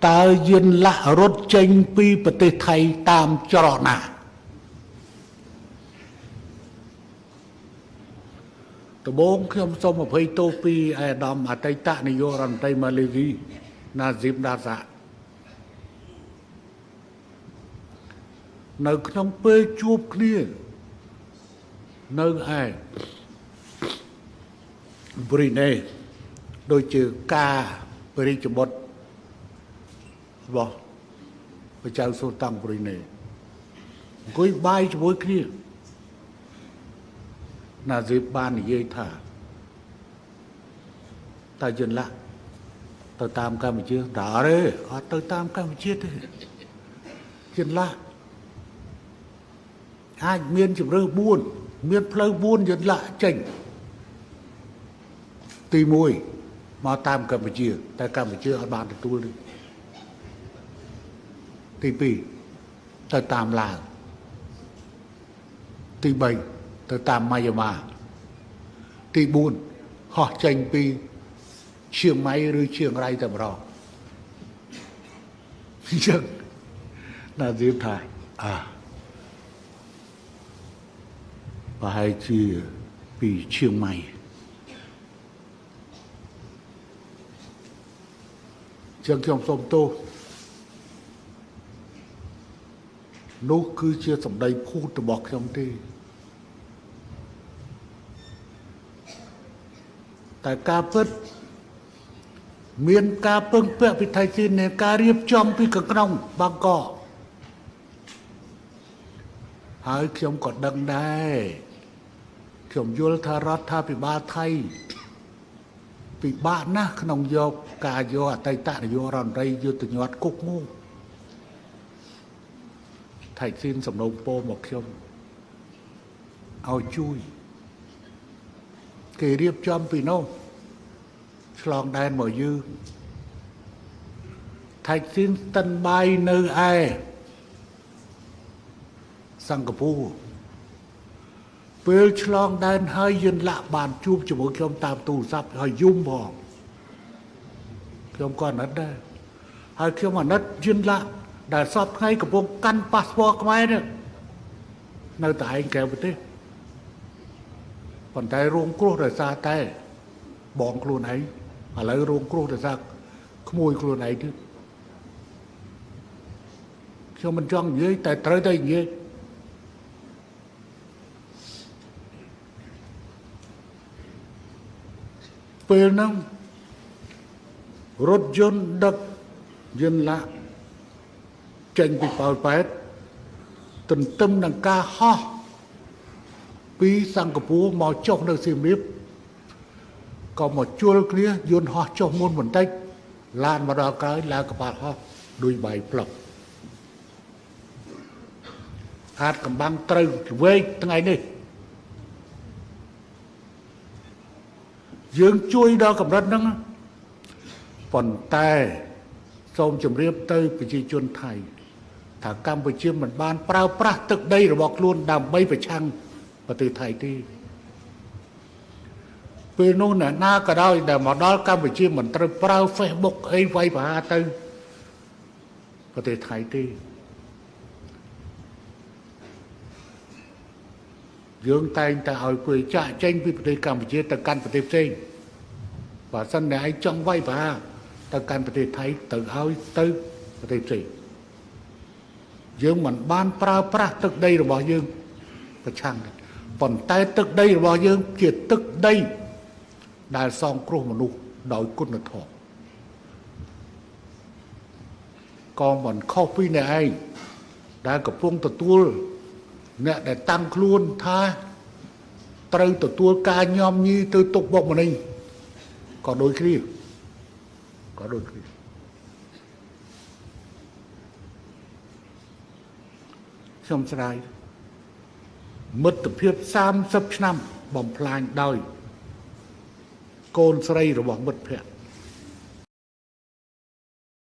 តើយិនលាក់រត់ចេញពីប្រទេសថៃតាមច្រកណាដំបូងខ្ញុំសូមអភ័យទោសពីឯកឧត្តមអតីតនាយករដ្ឋមន្ត្រីម៉ាឡេស៊ីណាស៊ីមដាសានៅក្នុងពេលជួបគ្នានៅឯប្រ៊ុយណេដូចជាការព្រះរាជបុត្ររបស់ព្រះចៅសូតាំងប្រ៊ុយណេអង្គុយបាយជាមួយគ្នាណាស៊ីបបាននិយាយថាតើយិនឡាក់ទៅតាមកម្ពុជាតើអត់ទេអត់ទៅតាមកម្ពុជាទេយិនឡាក់អាចមានជំរឿ4មានផ្លូវ4យិនឡាក់ចេញទី1មកតាមកម្ពុជាតែកម្ពុជាអត់បានទទួលទេទី2ទៅតាមឡាវទី3ទៅតាមម៉ាយ៉ាម៉ាទី4ហោះចេញពីឈៀងម៉ៃឬឈៀងរៃតែម្ដងអញ្ចឹងណាស៊ីថាអាប្រហែលជាពីឈៀងម៉ៃចឹងខ្ញុំសូមទោសនោះគឺជាសម្ដីភូតរបស់ខ្ញុំទេតែការពិតមានការពឹងពាក់ពីថៃស៊ីននៃការរៀបចំពីក្នុងបាងកកហើយខ្ញុំក៏ដឹងដែរខ្ញុំយល់ថារដ្ឋាភិបាលថៃពិបាកណាស់ក្នុងយកការយកអតីតនាយករដ្ឋមន្ត្រីយុទ្ធញាត់គុកងូថៃស៊ីនសំណូមពរមកខ្ញុំឲ្យជួយគេរៀបចំពីនោះឆ្លងដែនមកយើងថៃស៊ីនស្តិនបាយនៅឯសិង្ហបុរីពេលឆ្លងដែនហើយយិនលាក់បានជួបជាមួយខ្ញុំតាមទូរស័ព្ទហើយយំផងខ្ញុំក៏អាណិតដែរហើយខ្ញុំអាណិតយិនលាក់ដែលសពថ្ងៃកំពុងកាន់ប៉ាសពតខ្មែរនេះនៅតែឯងក្រៅប្រទេសប៉ុន្តែរងគ្រោះដោយសារតែបងខ្លួនឯងឥឡូវរងគ្រោះដោយសារក្មួយខ្លួនឯងទៀតខ្ញុំមិនចង់និយាយតែត្រូវតែនិយាយពេលហ្នឹងរថយន្តដឹកយិនឡាក់ចេញពីប៉ោយប៉ែតទន្ទឹមនឹងការហោះពីសិង្ហបុរីមកចុះនៅសៀមរាបក៏មកជួលគ្នាយន្តហោះចុះមុនបន្តិចឡានមកដល់ក្រោយឡើងកប៉ាល់ហោះដូចបាយប្លុកអាចកំបាំងត្រូវវែកថ្ងៃនេះយើងជួយដល់កម្រិតហ្នឹងប៉ុន្តែសូមជម្រាបទៅប្រជាជនថៃថាកម្ពុជាមិនបានប្រើប្រាស់ទឹកដីរបស់ខ្លួនដើម្បីប្រឆាំងប្រទេសថៃទេពេលនោះអ្នកណាក៏ដោយដែលមកដល់កម្ពុជាមិនត្រូវប្រើ Facebook អីវាយប្រហារទៅប្រទេសថៃទេយើងតែងតែឲ្យពួកចាក់ចេញពីប្រទេសកម្ពុជាទៅកាន់ប្រទេសផ្សេងបើសិនអ្នកឯងចង់វាយប្រហារទៅកាន់ប្រទេសថៃទៅឲ្យទៅប្រទេសផ្សេងយើងមិនបានប្រើប្រាស់ទឹកដីរបស់យើងប្រឆាំងប៉ុន្តែទឹកដីរបស់យើងជាទឹកដីដែលសងគ្រោះមនុស្សដោយគុណធម៌ក៏មិនខុសពីអ្នកឯងដែលកំពុងទទួលអ្នកដែលតាំងខ្លួនថាត្រូវទទួលការញោមញីទៅទុកបុកម្នេញក៏ដូចគ្នាក៏ដូចគ្នាខ្ញុំស្ដាយមិត្តភាព30ឆ្នាំបំផ្លាញដោយកូនស្រីរបស់មិត្តភក្តិ